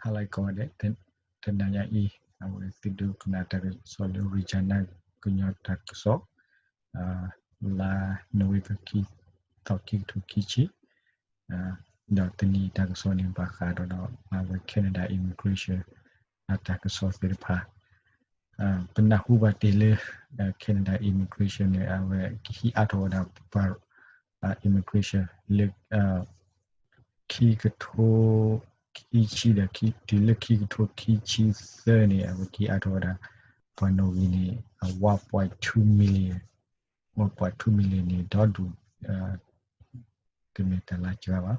ဟါလၢကိးဂၤဒဲး, တနၤညါအံၤ အဝဲသုဒိကနၣ်တၢ်ကစီၣ်လၢ Regina ကညီတၢ်ကစီၣ်, လါနိၣ်ဝ့ဘၢၣ် ခံသီ ခံကထိခံဆံ, ဒီးတနံၤတၢ်ကစီၣ်န့ၣ် ဘၣ်ဃးဒီး အဝဲ Canada immigration အတၢ်ကစီၣ်သ့ၣ်တဖၣ် ပနၢ်ဟူဘၣ်တ့ၢ်လၢ Canada immigration န့ၣ် အဝဲကဟံးအါထီၣ်ဝဲဒၣ်ပှၤ immigration လၢ ခံကထိခံဆံဒီးတုၤလၢခံကထိခံဆံသၢန့ၣ် အဝဲကဟံးအါထီၣ်ဝဲဒၣ် ပှၤနီၣ်ဂံၢ်န့ၣ် one point two million, one point two million န့ၣ် ဒီဒူၣ် တမ့ၢ်တၢ်လၢစှၤဘၣ်.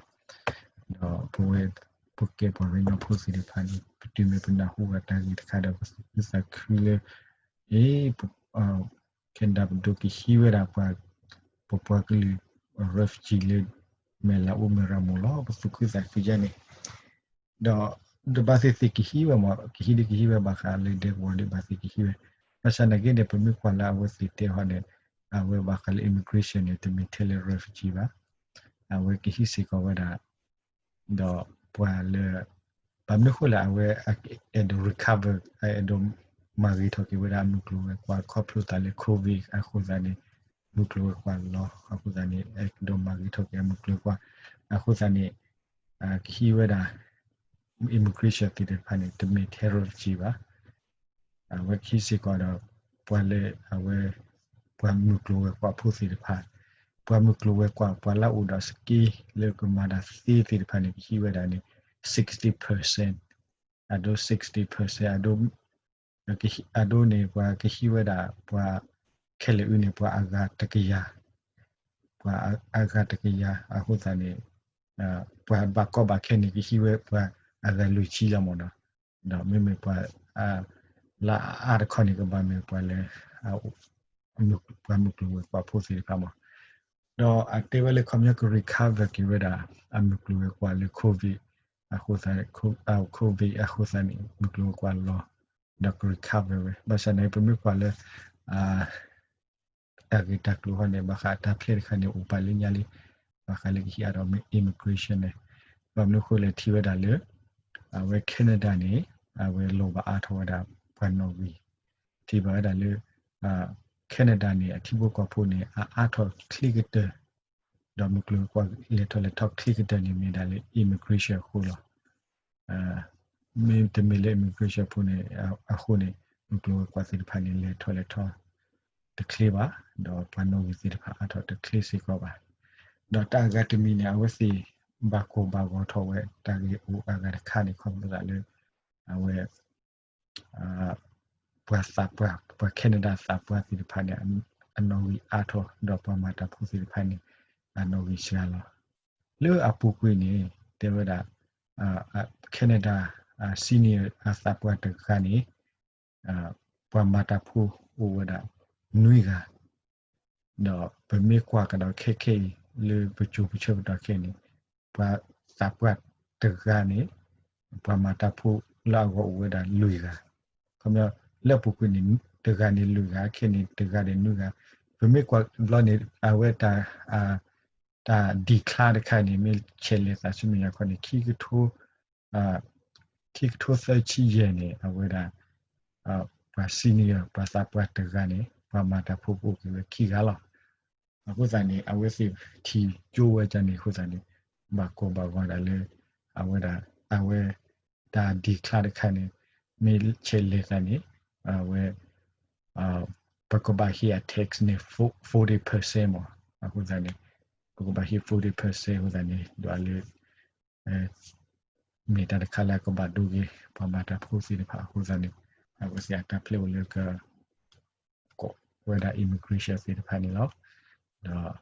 ဒီးပဝဲ ပကဲပှၤကညီဖိသ့ၣ်တဖၣ်န့ၣ် ပတုၤမ့ၢ်ပနၢ်ဟူဘၣ်တၢ်ဂ့ၢ်တခါဒီး ပသူၣ်ခုသးခုလၢ အ့ Canada ပဒိၣ်ကဟံးဝဲဒၣ် ပပှၤကလုာ် refugee လၢ မဲာ်လၤအိၣ်မဲာ်ရၤမိၢ်လီၤ ပသူၣ်ခုသးခုယါန့ၣ် ဒီး တဘၣ်သ့ၣ်သ့ၣ်ကဟံးဝဲမး ကဟံးဒ်ကဟံးဝဲဘၣ်ဃးလၢဒဲကဝီၤဒ်ဘၣ်သ့ၣ်ကဟံးဝဲ, ဘၣ်ဆၣ်နာ်က့ဒီး ပမ့ၢ်ကွၢ်လၢအဝဲသ့ၣ်တဲဟီန့ၣ် အဝဲဘၣ်ဃးလၢ immigration န့ၣ် တမ့ၢ်ထဲလၢ refugee ဘၣ်, အဝဲကဟံးစ့ၢ်ကီးဝဲဒၣ် ဒီးပှၤလၢ ဘၣ်မနုၤဃိလဲၣ် အဝဲအဲၣ်ဒိး recover အဲၣ်ဒိးမၤဂ့ၤထီၣ်က့ၤဝဲဒၣ်အမုၢ်ကျိၤဝဲၤကွာ် ခီဖျိသးလၢ COVID အဃိသတးန့ၣ် မုၢ်ကျိၤဝဲၤကွာ်လီၤ အဃိသတးန့ၣ် အဲၣ်ဒိးမၤဂ့ၤထီၣ်က့ၤအမုၢ်ကျိၤဝဲၤကွာ် အဃိသတးန့ၣ် ကဟံးဝဲဒၣ် immigration သ့ၣ်တဖၣ်န့ၣ် တမ့ၢ်ထဲ refugee ဘၣ်. အဝဲကဟံးစ့ၢ်ကီးဒီး ပှၤလၢအဝဲ ပှၤမုၢ်ကျိၤဝဲၤကွာ်ဖိသ့ၣ်တဖၣ်, ပှၤမုၢ်ကျိၤဝဲၤကွာ် ပှၤလၢအအိၣ်ဒီး skill လၢကမၤတၢ်သ့သ့ၣ်တဖၣ်န့ၣ် ကဟံးဝဲဒၣ်န့ၣ် sixty percent, အဒိ sixty percent အဒိ အဒိန့ၣ် ပှၤကဟံးဝဲဒၣ် ပှၤခဲလၢာ်အုန့ၣ် ပှၤအဂၤတကယၤ, ပှၤအဂၤတကယၤ အဃိသတးန့ၣ် ပှၤဘၣ်ကီဘၣ်ခဲန့ၣ် ကဟံးဝဲပှၤအဂၤလွံၢ်ဆံလီၤမ့ၢ်နီၤ, ဒီးမ့မ့ၢ်ပှၤ လၢအအါတခီန့ၣ် ကဘၣ်မ့ၢ်ပှၤလၢ ပှၤမုၢ်ကျိၤဝဲၤကွာ်ဖိသ့ၣ်တဖၣ်မး, ဒီးအတဲဝဲလၢခီပညီက recover က့ၤဝဲဒၣ် အမုၢ်ကျိၤဝဲၤကွာ်လၢ COVID အဃိသတး COVID အဃိသတးန့ၣ် မုၢ်ကျိၤဝဲၤကွာ်လီၤ ဒီးက recover ဝဲ ဘၣ်ဆၣ်န့ၣ် ပမ့ၢ်ကွၢ်လၢ တၢ်ဂ့ၢ်တၢ်ကျိၤဟီန့ၣ် ဘၣ်ဃးတၢ်ဖျဲးတခါန့ၣ် အိၣ်ပာ်လၢညါလံ, ဘၣ်ဃးလၢကဟံးအါထီၣ် immigration န့ၣ် ဘၣ်မနုၤဃိလဲၣ်ထံၣ်ဝဲဒၣ်လၢ အဝဲ Canada န့ၣ် အဝဲလီၤဘၣ်အါထီၣ်ဝဲဒၣ်ပှၤနီၣ်ဂံၢ်, ထံၣ်ဘၣ်ဝဲဒၣ်လၢ Canada န့ၣ် အထံဖိကီၢ်ဖိန့ၣ် အအါထီၣ်ချ့ကတၢၢ် ဒီးမုၢ်ကျိၤဝဲၤကွာ်လဲၤထီၣ်လဲၤထီချ့ကတၢၢ်န့ၣ် မ့ၢ်ဒၣ်လၢ immigration အဃိလီၤ. မ့တမ့ၢ်လၢ immigration ဖိန့ၣ် အဃိန့ၣ် မုၢ်ကျိၤဝဲၤကွာ်သ့ၣ်တဖၣ်န့ၣ် လဲၤထီၣ်လဲၤထီတချ့ဘၣ်, ဒီးပှၤနီၣ်ဂံၢ်သ့ၣ်တဖၣ်အါထီၣ်တချ့စ့ၢ်ကီးဘၣ်. ဒီးတၢ်အဂၤတမံၤန့ၣ် အဝဲသ့ၣ်ဘၣ်ကိၢ်ဘၣ်ဂီၤထီၣ်ဝဲ တၢ်ဂ့ၢ်အိၣ်အဂၤတခါန့ၣ် ခီဖျိသးလၢ အဝဲ ပှၤသးပှၢ် ပှၤ Canada သးပှၢ်သ့ၣ်တဖၣ်န့ၣ် အနီၣ်ဂံၢ်အါထီၣ် ဒီးပှၤမၤတၢ်ဖိသ့ၣ်တဖၣ်န့ၣ် အနီၣ်ဂံၢ်စှၤလီၤ. လၢအပူၤကွံာ်န့ၣ် တဲဝဲဒၣ် Canada senior အသးပှၢ်တဂၤန့ၣ် ပှၤမၤတၢ်ဖိအိၣ်ဝဲဒၣ်နွံဂၤ ဒီးပမ့ၢ်ကွၢ်ကဒီးခဲခဲအံၤ လၢပစိၤပဆၢကတီၢ်ခဲအံၤန့ၣ် ပှၤသးပှၢ်တဂၤန့ၣ် ပှၤမၤတၢ်ဖိလၢအဂီၢ်အိၣ်ဝဲဒၣ်လွံၢ်ဂၤ, ခီပညီ လၢအပူၤကွံာ်န့ၣ် တဂၤန့ၣ်လွံၢ်ဂၤ ခဲအံၤန့ၣ် တဂၤန့ၣ်နွံဂၤ, ပမ့ၢ်ကွၢ်ဘျီန့ၣ် အဝဲတၢ် တၢ် decline တခါန့ၣ် မ့ၢ်ဆဲးလဲၤသးဆူမဲာ်ညါခီန့ၣ် ခံကထိ ခံကထိသၢဆံယဲၢ်န့ၣ် အဝဲဒၣ် ပှၤ senior ပှၤသးပှၢ်တဂၤန့ၣ် ပှၤမၤတၢ်ဖိကအိၣ်က့ၤဝဲခံဂၤလီၤ. အဃိသတးန့ၣ် အဝဲသ့ၣ်ထံၣ်ကၠိဝဲဒၣ်န့ၣ်အဃိသတးန့ၣ် ဘၣ်ကိၢ်ဘၣ်ဂီၤဒၣ်လၢ အဝဲဒၣ် အဝဲ တၢ် decline တခါန့ၣ် မ့ၢ်ဆဲးလဲၤသးန့ၣ် အဝဲ ပကဘၣ်ဟ့ၣ်အ tax န့ၣ် forty percent မး, အဃိသတးန့ၣ် ပကဘၣ်ဟ့ၣ် forty percent အဃိသတးန့ၣ် ဒ်လၢ မ့ၢ်တၢ်တခါလၢအကဘၣ်ဒိက့ၤ ပှၤမၤတၢ်ဖိသ့ၣ်တဖၣ်အဃိသတးန့ၣ် အဝဲသ့ၣ်အတၢ်ဖျဲးအိၣ်လၢက ကိးဝဲဒၣ် immigration သ့ၣ်တဖၣ်န့ၣ်လီၤ. ဒီး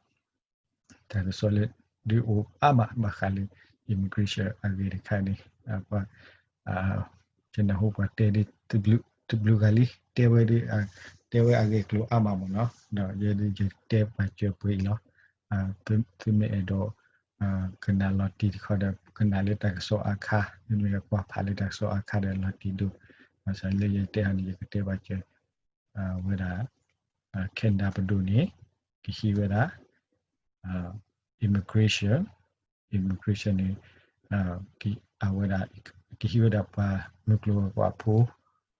တၢ်ကစီၣ်လၢ ဒုးအိၣ်အါမးဘၣ်ဃးလၢ immigration အဂ့ၢ်တခါန့ၣ် ပှၤ ယနၢ်ဟူပှၤတဲဒ် တဘျုးဂၤလံ တဲဝဲဒ် တဲဝဲအဂ့ၢ်အကျိၤအါမးမ့ၢ်နီၤ ဒီးယဲဒ်ယတဲပာ်စၢၤပှဲၤအံၤလီၤ. သုမ့ၢ်အဲၣ်ဒိး ကနၣ်လီၤတံၢ်တခီဒီး ကနၣ်လၢတၢ်ကစီၣ်အါခါ မ့မ့ၢ်ကွၢ်ဖးလၢတၢ်ကစီၣ်အါခါဒီးလီၤတံၢ်ဒိၣ် ဘၣ်ဆၣ်လၢယတဲဟီန့ၣ် ယကတဲပာ်စၢၤ ဝဲဒၣ် Canada ပဒိၣ်န့ၣ် ကဟံးဝဲဒၣ် immigration, immigration န့ၣ် အဝဲဒၣ် ကဟံးဝဲဒၣ်ပှၤမုၢ်ကျိၤဝဲၤကွာ်အဖိ,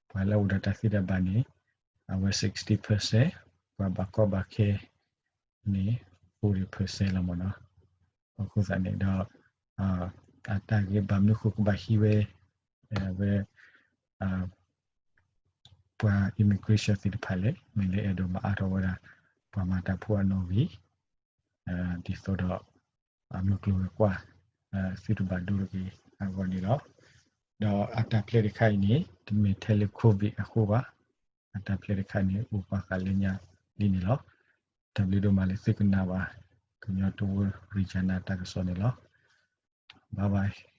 ပှၤလၢအအိၣ်ဒီးတၢ်သံတၢ်ဘၣ်န့ၣ် အဝဲ sixty percent, ပှၤဘၣ်ကီဘၣ်ခဲန့ၣ် forty percent လီၤမ့ၢ်နီၤ. အဃိသတးန့ၣ်ဒီး အတၢ်ဂ့ၢ်ဘၣ်မနုၤဃိကဘၣ်ဟံးဝဲ အဝဲ ပှၤ immigration သ့ၣ်တဖၣ်လဲၣ်, မ့ၢ်လၢအဲၣ်ဒိးမၤအါထီၣ်ဝဲဒၣ် ပှၤမၤတၢ်ဖိအနီၣ်ဂံၢ် ဒ်သိးဒီး မုၢ်ကျိၤဝဲၤကွာ် သုတဘၣ်ဒိတဂ့ၤအဂီၢ်န့ၣ်လီၤ. ဒီးအတၢ်ဖျဲးတခါအံၤန့ၣ် တမ့ၢ်ထဲလၢ COVID အဃိဘၣ်. အတၢ်ဖျဲးတခါန့ၣ် အိၣ်ပှၤဃာ်လၢညါလံန့ၣ်လီၤ. တၢ်ဘျုးဒိၣ်မးလၢသုကနၣ်ဘၣ် ကညီတဝၢ Regina တၢ်ကစီၣ်န့ၣ်လီၤ. Bye bye.